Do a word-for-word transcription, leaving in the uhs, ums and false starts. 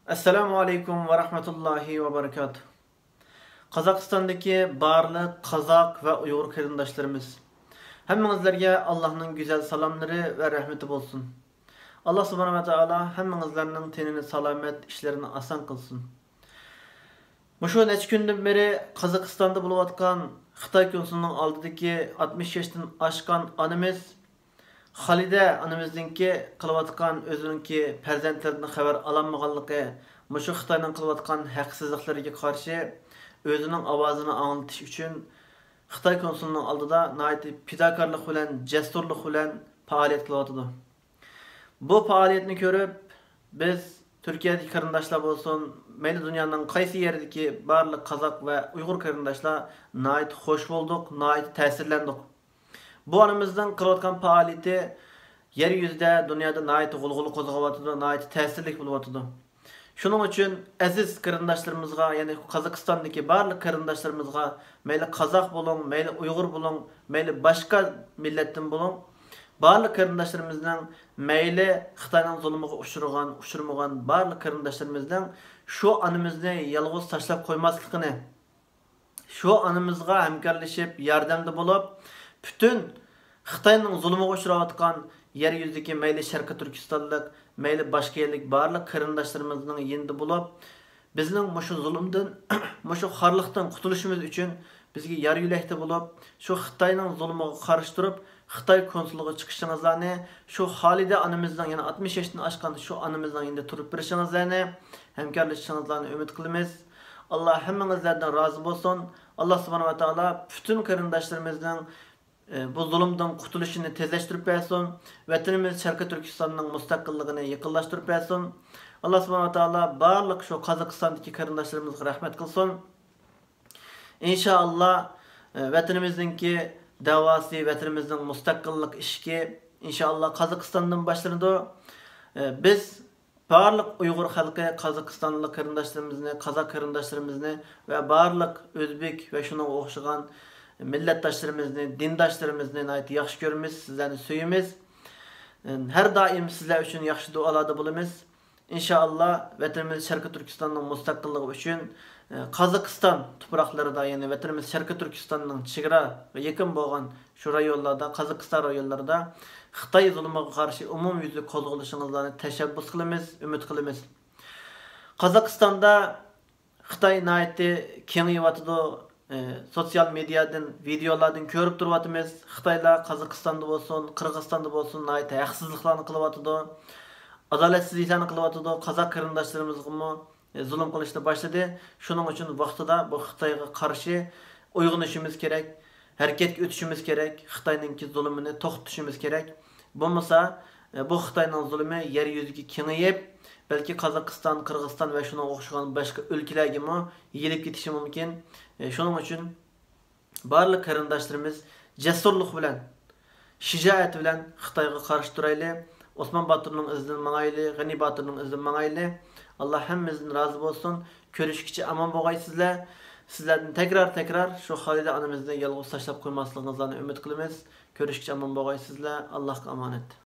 ئەسسالامۇ ئەلەيكۇم ۋە رەھمەتۇللاھى ۋە بەرىكاتۇھ. قازاقىستاندىكى بارلىق قازاق ۋە ئۇيغۇر قېرىنداشلىرىمىز، ھەممىڭىزلەرگە ئاللاھنىڭ گۈزەل سالاملىرى ۋە رەھمىتى بولسۇن. ئاللاھ سۇبھانەھۇ ۋە تائالا ھەممىڭىزلەرنىڭ تېنىنى سالامەت، ئىشلىرىنى ئاسان قىلسۇن. مۇشۇ نەچچە كۈندىن بېرى قازاقىستاندا بولۇۋاتقان خىتاي كونسۇلىنىڭ ئالدىدىكى ئاتمىش ياشتىن ئاشقان ئانىمىز خالىدە ئانىمىزنىڭكى قىلىۋاتقان ئۆزىنىڭكى پەرزەنتلىرىدىن خەۋەر ئالالمىغانلىقى، مۇشۇ خىتاينىڭ قىلىۋاتقان ھەقسىزلىقلىرىگە قارشى ئۆزىنىڭ ئاۋازىنى ئاڭلىتىش ئۈچۈن خىتاي كونسۇلىنىڭ ئالدىدا ناھايىتى پىداكارلىق بىلەن، جەسۇرلۇق بىلەن پائالىيەت قىلىۋاتىدۇ. بۇ پائالىيەتنى كۆرۈپ، بىز تۈركىيەدىكى قېرىنداشلار بولسۇن، مەيلى دۇنيانىڭ قايسى يېرىدىكى بارلىق قازاق ۋە ئۇيغۇر قېرىنداشلار ناھايىتى خوش بولدۇق، ناھايىتى تەسىرلەندۇق. بۇ ئانىمىزنىڭ قىلىۋاتقان پائالىيىتى يەر يۈزىدە، دۇنيادا ناھايىتى غۇلغۇلا قوزغاۋاتىدۇ، ناھايىتى تەسىرلىك بولۇۋاتىدۇ. شۇنىڭ ئۈچۈن ئەزىز قېرىنداشلىرىمىزغا، يەنى قازاقىستاندىكى بارلىق قېرىنداشلىرىمىزغا، مەيلى قازاق بولۇڭ، مەيلى ئۇيغۇر بولۇڭ، مەيلى باشقا مىللەتتىن بولۇڭ، بارلىق قېرىنداشلىرىمىزنىڭ مەيلى خىتاينىڭ زۇلمىغا ئۇچرىغان، ئۇچرىمىغان بارلىق قېرىنداشلىرىمىزنىڭ شۇ ئانىمىزنى يالغۇز تاشلاپ قويماسلىقىنى، شۇ ئانىمىزغا ھەمكارلىشىپ، ياردەمدە بولۇپ، پۈتۈن خىتاينىڭ زۇلمىغا ئۇچراۋاتقان يەر يۈزىدىكى مەيلى شەرقىي تۈركىستانلىق، مەيلى باشقا يەرلىك بارلىق قېرىنداشلىرىمىزنىڭ يېنىدا بولۇپ، بىزنىڭ مۇشۇ زۇلۇمدىن، مۇشۇ خارلىقتىن قۇتۇلۇشىمىز ئۈچۈن بىزگە يار يۆلەكتە بولۇپ، شۇ خىتاينىڭ زۇلمىغا قارشى تۇرۇپ، خىتاي كونسۇلىغا چىقىشىڭىزلارنى، شۇ خالىدە ئانىمىزنىڭ، يەنى ئاتمىش ياشتىن ئاشقان شۇ ئانىمىزنىڭ يېنىدا تۇرۇپ بېرىشىڭىزلارنى، ھەمكارلىشىشىڭىزلارنى ئۈمىد قىلىمىز. ئاللا ھەممىڭىزلەردىن رازى بولسۇن. ئاللا سۇبھانەھۇ ۋە تائالا پۈتۈن قېرىنداشلىرىمىزنىڭ، ئى، بۇ زۇلۇمدىن قۇتۇلۇشىنى تېزلەشتۈرۈپ بەرسۇن. ۋەتىنىمىز شەرقىي تۈركىستاننىڭ مۇستەقىللىقىنى يېقىنلاشتۇرۇپ بەرسۇن. ئاللا سۇبھانەھۇ ۋە تائالا بارلىق شۇ قازاقىستاندىكى قېرىنداشلىرىمىزغا رەھمەت قىلسۇن. ئىنشائاللا، ئى، ۋەتىنىمىزنىڭكى دەۋاسى، ۋەتىنىمىزنىڭ مۇستەقىللىق ئىشىكى، ئىنشائاللا، قازاقىستاندىن باشلىنىدۇ. ئى، بىز بارلىق ئۇيغۇر خەلقى، قازاقىستانلىق قېرىنداشلىرىمىزنى، قازاق قېرىنداشلىرىمىزنى ۋە بارلىق ئۆزبېك ۋە شۇنىڭغا ئوخشىغان مىللەتداشلىرىمىزنى، دىنداشلىرىمىزنى ناھايىتى ياخشى كۆرىمىز، سىزلەرنى سۆيىمىز. ھەر دائىم سىزلەر ئۈچۈن ياخشى دۇئالاردا بولىمىز. ئىنشائاللا، ۋەتىنىمىز شەرقىي تۈركىستاننىڭ مۇستەقىللىقى ئۈچۈن، ئى، قازاقىستان تۇپراقلىرىدا، يەنى ۋەتىنىمىز شەرقىي تۈركىستاننىڭ چېگراغا يېقىن بولغان شۇ رايونلاردا، قازاقىستان رايونلىرىدا خىتاي زۇلمىغا قارشى ئومۇميۈزلۈك قوزغىلىشىڭىزلارنى تەشەببۇس قىلىمىز، ئۈمىد قىلىمىز. قازاقىستاندا خىتاي ناھايىتى كېڭىيىۋاتىدۇ. ئى، سوتسىيال مېدىيادىن، ۋىدېئولاردىن كۆرۈپ تۇرۇۋاتىمىز. خىتايلار قازاقىستاندا بولسۇن، قىرغىزىستاندا بولسۇن، ناھايىتى ھەقسىزلىقلارنى قىلىۋاتىدۇ. ئادالەتسىزلىكلەرنى قىلىۋاتىدۇ. قازاق قېرىنداشلىرىمىزغىمۇ، ئى، زۇلۇم قىلىشنى باشلىدى. شۇنىڭ ئۈچۈن ۋاقتىدا بۇ خىتايغا قارشى ئويغىنىشىمىز كېرەك، ھەرىكەتكە ئۆتۈشىمىز كېرەك، خىتاينىڭكى زۇلۇمىنى توختىتىشىمىز كېرەك. بولمىسا، ئى، بۇ خىتاينىڭ زۇلۇمى يەر يۈزىگە كېڭىيىپ، بەلكى قازاقىستان، قىرغىزىستان ۋە شۇنىڭغا ئوخشىغان باشقا ئۆلكىلەرگىمۇ يېيىلىپ كېتىشى مۇمكىن. ئى، شۇنىڭ ئۈچۈن بارلىق قېرىنداشلىرىمىز جەسۇرلۇق بىلەن، شىجائەت بىلەن خىتايغا قارشى تۇرايلى. ئوسمان باتۇرنىڭ ئىزىدىن ماڭايلى، غېنى باتۇرنىڭ ئىزىدىن ماڭايلى. ئاللا ھەممىمىزدىن رازى بولسۇن. كۆرۈشكىچە ئامان بولغايسىزلەر. سىزلەردىن تەكرار، تەكرار شۇ خالىدە ئانىمىزنى يالغۇز تاشلاپ قويماسلىقىڭىزلارنى ئۈمىد قىلىمىز. كۆرۈشكىچە ئامان بولغايسىزلەر. ئاللاھقا ئامانەت.